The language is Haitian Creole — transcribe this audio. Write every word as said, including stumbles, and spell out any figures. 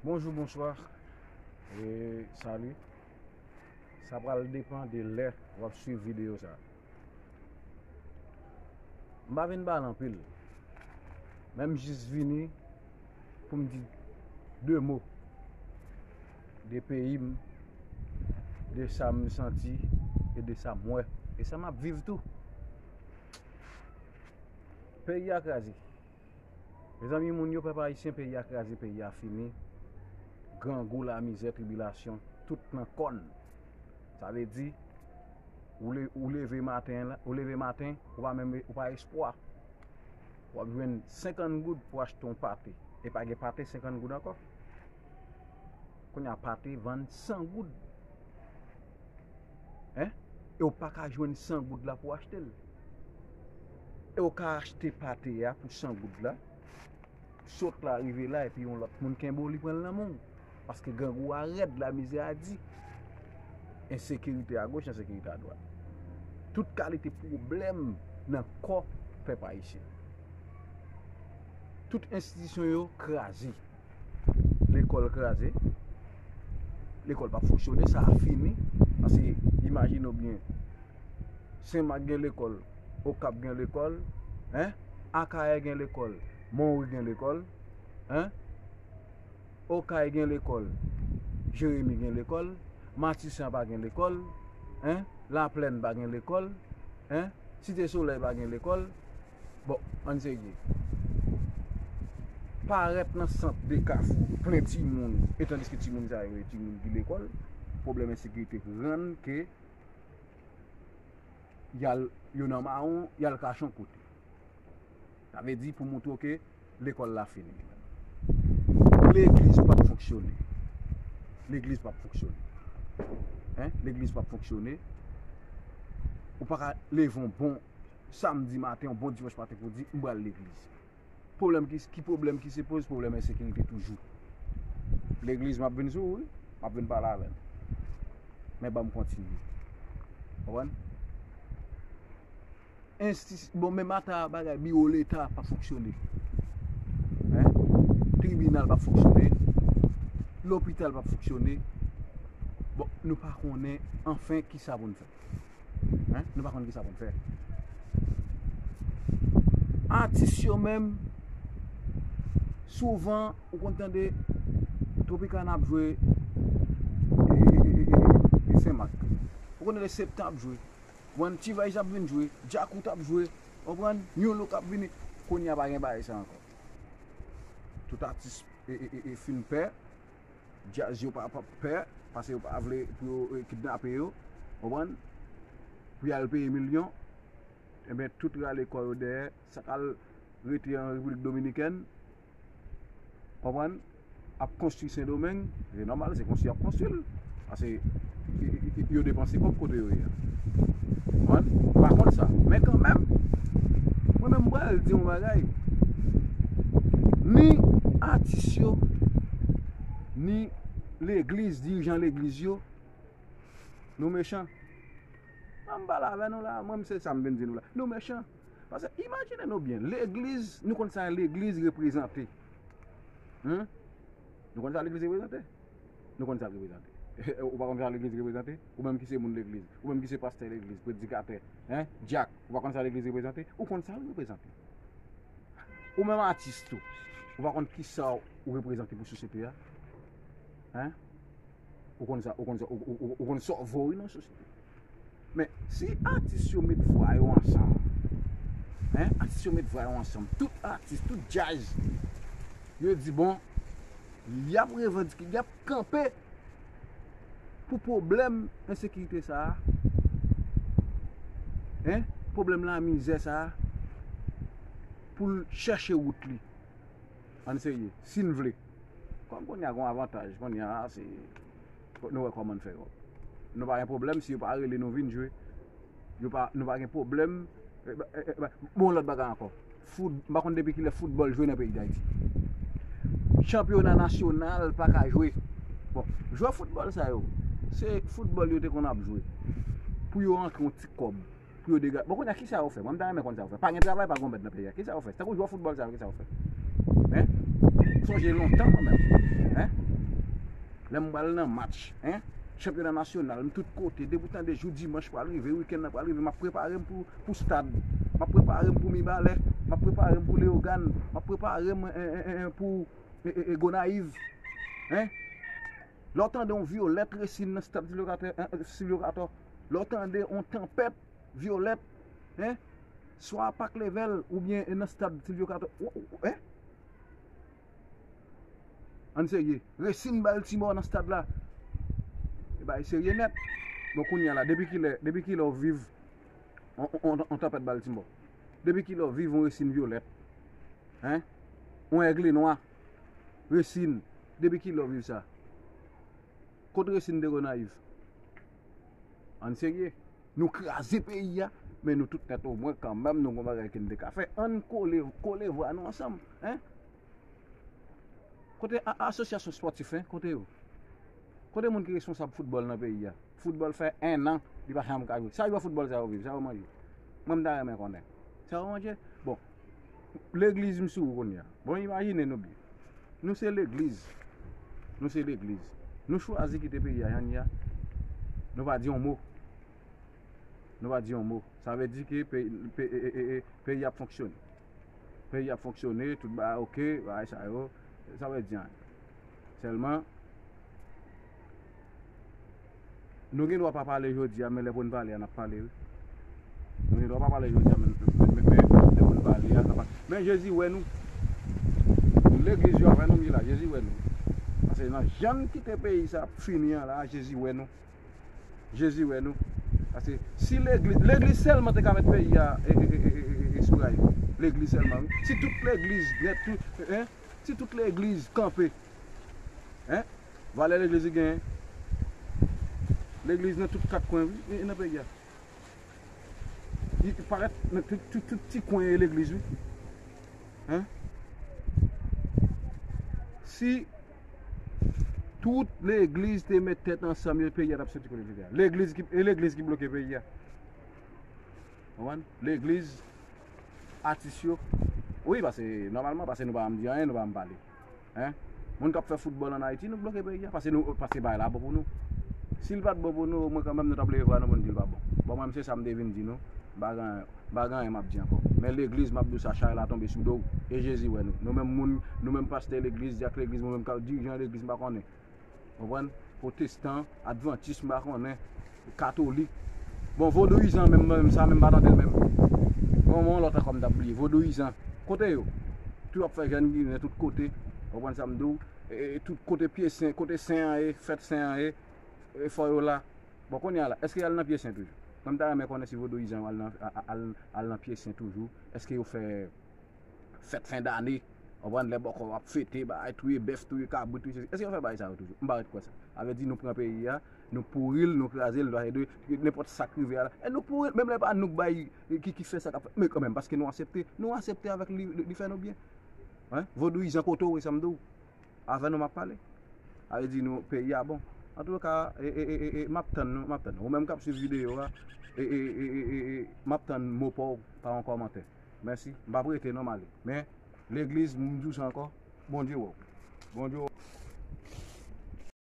Bonjou, bonswa, e sali. Sa pral depann de lè w ap swiv videyo sa. M pa vin pale anpil, men m jis vini pou m di de mo de peyi m, de sa m santi e de sa m wè, e sa m ap viv tou. Peyi a kraze. Mezanmi, moun yo, pèp ayisyen, peyi a kraze, peyi a fini. Grangou, lamizè, tribilasyon, tout nan kòn. Sa vle di, ou le-, ou leve maten la, ou leve maten, ou pa menm, ou pa espwa. W ap jwenn senkant goud pou achte yon pate. E pa gen pate senkant goud ankò. Kounye a pate vann san goud. Hein? E w pa ka jwenn san goud la pou w achte l. E w ka achte pate a pou san goud la. Sot la rive la epi yon lòt moun kenbe w, li pran l nan men w. Paske grangou a rèd, lamizè a di. Ensekirite a goch, ensekirite a dwat. Tout kalite pwoblèm nan kò pèp ayisyen. Tout enstitisyon yo kraze. Lekòl kraze. Lekòl p ap fonksyone, sa a fini. Paske imajine w byen, Senmak gen lekòl, Okap gen lekòl, en? Akayè gen lekòl, Monwi gen lekòl, en? Okay gen lekòl, Jeremi gen lekòl, Matisan pa gen lekòl, en? Laplèn pa gen lekòl, en? Site Solèy pa gen lekòl. Bon, ann serye. Parèt nan sant de Kafou plen timoun, e tandiske timoun sa yo, e timoun ki lekòl, pwoblèm ensekirite rann ke y al, yo nan mawon, y al kache yon kote. Sa vle di pou montre w ke lekòl la fini. Legliz p ap fonksyone. Legliz p ap fonksyone. En? Legliz p ap fonksyone. Ou pa ka leve yon bon samdi maten, yon bon dimanch maten pou di, "M pral legliz." Pwoblèm ki, ki pwoblèm ki se poze? Pwoblèm ensekirite toujou. Legliz, m ap vin sou ou, wi. M ap vin pale avè l. Men ban m kontinye. Konprann? Enstiti-, bon, menm ata bagay, biwo Leta p ap fonksyone. Hein? Tribinal p ap fonksyone. Lopital p ap fonksyone. Bon, nou pa konnen, anfen, kisa pou n fè. Hein? Nou pa konn kisa pou n fè. Atis yo menm, souvan, ou konn tande Tropicana ap jwe e, e, e, e, e, e Senmak. Ou konn tande Septan ap jwe. Ou konprann? T-Vice ap vin jwe. Djakout ap jwe. Ou konprann? New Look ap vini. Kounye a pa gen bagay sa ankò. Tout atis e, e, e, e fin pè. Djaz yo pa, pa pè, paske yo pa vle pou yo, eh, kidnape yo, konprann? Pou y al peye milyon, enben, tout rale kò yo dèyè, sa k al rete an Repiblik Dominikèn, konprann? Ap konstwi Sendomeng, se nòmal, se konstwi y ap konstwi l, paske, i, i, i, yo depanse kòb kote yo ye a. Konprann? M pa kont sa, men kanmenm, mwen menm, m pral di yon bagay. Ni atis yo, ni legliz, dirijan legliz yo, nou mechan. An m pale avè nou la, mwen, m se sa m vin di nou la. Nou mechan. Paske imajine nou byen, legliz, nou konn sa legliz reprezante. Hein? Nou konn sa legliz reprezante? Nou konn sa l reprezante. Ou pa konn sa legliz reprezante? Ou menm ki se moun legliz, ou menm ki se pastè legliz, predikatè, hein, dyak, ou pa konn sa legliz reprezante? Ou konn sa l reprezante. Ou menm atis tou, ou pa konn kisa ou reprezante pou sosyete a? Hein? Ou konn sa, ou konn sa, ou, ou, ou, ou konn sa w vo wi nan sosyete. Men, si atis yo met vwa yo ansanm, hein, atis yo met vwa yo ansanm, tout atis, tout djaz, yo di, bon, y ap revandike, y ap kanpe pou pwoblèm ensekirite sa a, hein, pwoblèm lamizè sa a, pou l chèche wout li. Ann serye, si n vle. Kòm kounye a gen yon avantaj, kounye a, se, nou wè kòman n fè yo. Nou pa gen pwoblèm si yo pa rele nou vin jwe. Yo pa, nou pa gen pwoblèm. Eh, eh, eh, bon, lòt bagay ankò. Fout-, m pa konn depi kilè foutbòl jwe nan peyi Dayiti. Chanpyona nasyonal pa ka jwe. Bon, jwè foutbòl sa yo, se foutbòl yo te konn ap jwe. Pou yo rantre yon ti kòb. Pou yo degaje. Bon, kounye a, kisa yo fè? Mwen, m ta renmen konn sa yo fè. Pa gen travay, pa gen mèt nan peyi a. Kisa yo fè? Tankou jwè foutbòl sa yo, kisa yo fè? Hein? Sonje lontan kanmenm. Hein? Lè m pral nan match, en, chanpyona nasyonal, m tout kote, depi w tande jou dimanch pral rive, wikenn nan pral rive, m ap prepare m pou, pou stad, m ap prepare m pou Mibalè, m ap prepare m pou Leyogàn, m ap prepare m, en, en, en, en, pou, e, e, e, Gonayiv. En? Lè w tande yon vyolèt resin nan stad Silvyo Katò, en, Silvyo Katò, lè w tande yon tanpèt vyolèt, en, swa Pak Levèl oubyen nan stad Silvyo Katò, ou, ou, en? Ann serye. Resin Baltimore nan stad la. E bagay serye nèt. Bon, kounye a la, depi kilè, depi kilè w viv on, on, on, on tanpèt Baltimore? Depi kilè w viv on resin vyolèt? Hein? On aigle noir? Resin. Depi kilè w viv sa? Kot resin de Gonayiv? Ann serye. Nou kraze peyi a, men nou tout nèt omwen kanmenm, nou gon bagay ke n te ka fè. Ann kole, kole vwa nou ansanm, en? Kote a-, asosyasyon spòtif, en? Kote yo? Kote moun ki responsab foutbòl nan peyi a? Foutbòl fè en an, li pa janm ka jwe. Sa jwè foutbòl sa yo viv, sa yo manje? Mwen, m ta renmen konnen. Sa yo manje? Bon, legliz m sou ou kounye a. Bon, imajine nou byen. Nou se legliz. Nou se legliz. Nou chwazi kite peyi a jan l ye a. Nou pa di yon mo. Nou pa di yon mo. Sa vle di ke pe-, pe-, e, e, e, e, peyi ap fonksyone. Peyi ap fonksyone, tout bagay oke, bagay sa yo. Sa vle di anyen. Sèlman, nou gen dwa pa pale jodi a, men lè pou n pale a, n ap pale, wi. Nou gen dwa pa pale jodi a, men, men, men, men lè pou n pale a, n ap pale. Men Jezi wè nou. Legliz yo avè nou, wi la, Jezi wè nou. Paske nan jan n kite peyi sa ap fini an la, Jezi wè nou. Jezi wè nou. Paske si legliz, legliz sèlman te ka met peyi a, e, e, e, e, e, e, sou ray. Legliz sèlman, wi. Si tout legliz nèt, tout, en, si tout legliz kanpe, en, valè legliz li genyen. Legliz nan tout kat kwen, wi, e, e nan peyi a. Li parèt nan tout, tout, tout ti kwen e legliz, wi. Hein? Si tout legliz te met tèt ansanm, yo, peyi a t ap soti kote l te ye a. Legliz ki, e legliz ki bloke peyi a. Konprann? Legliz, atis yo. Wi, paske, nòmalman, paske nou pa janm di anyen, nou pa janm pale. Hein? Moun k ap fè foutbòl ann Ayiti, nou bloke peyi a, paske nou, paske bagay la bon pou nou. Si l pa t bon pou nou, omwen kanmenm nou t ap leve vwa nou pou n di l pa bon. Bon, mwen, se sa m te vin di nou. M pa gen, m pa gen anyen m ap di ankò. Men legliz, m ap di w sa, chay la tonbe sou do w. E Jezi wè nou. Nou menm moun, nou menm pastè legliz, dyak legliz, mwen menm ka-, dirijan legliz, m pa konnen. Konprann? Pwotestan, advantis, m pa konnen, katolik. Bon, vodouyizan menm, menm sa menm pa tande l menm. Bon, yon lòt ankò m t ap bliye, vodouyizan. Kote yo? Tou ap fè jèn ginen tout kote. Konprann sa m di w? E, e, tout kote pye sen, kote sen an ye, fèt sen an ye, e fò yo la. Bon, kounye a la, èske y al nan pye sen toujou? Mwen m ta renmen konnen si vodouyizan yo al nan, a, a, al, al nan pye sen toujou. Èske yo fè fèt fen dane, konprann, lè bòkò ap fete, bagay, touye bèf, touye kabrit, touye sesi. Èske yo fè bagay sa yo toujou? M pa ret kwè sa. Sa vle di nou pran peyi a, nou pouri l, nou kraze l, nou pase de nenpòt sa k rive a la. E nou pouri l, menm lè pa nou k bay, ki, ki fè sa k ap fèt. Men kanmenm, paske nou aksepte, nou aksepte avèk li, li, li fè nou byen. Hein? Vodouyizan kote w, e sa m di w. Avè nou m ap pale. Sa vle di nou, peyi a bon. Antouka, e, e, e, e, e, m ap tann nou, m ap tann nou. Ou menm k ap swiv videyo a, e, e, e, e, e, e, m ap tann mo pa w pa yon kòmantè. Mèsi. M p ap rete non, m ale. Men, legliz, m di w sa ankò, Bondye wè w. Bondye wè w.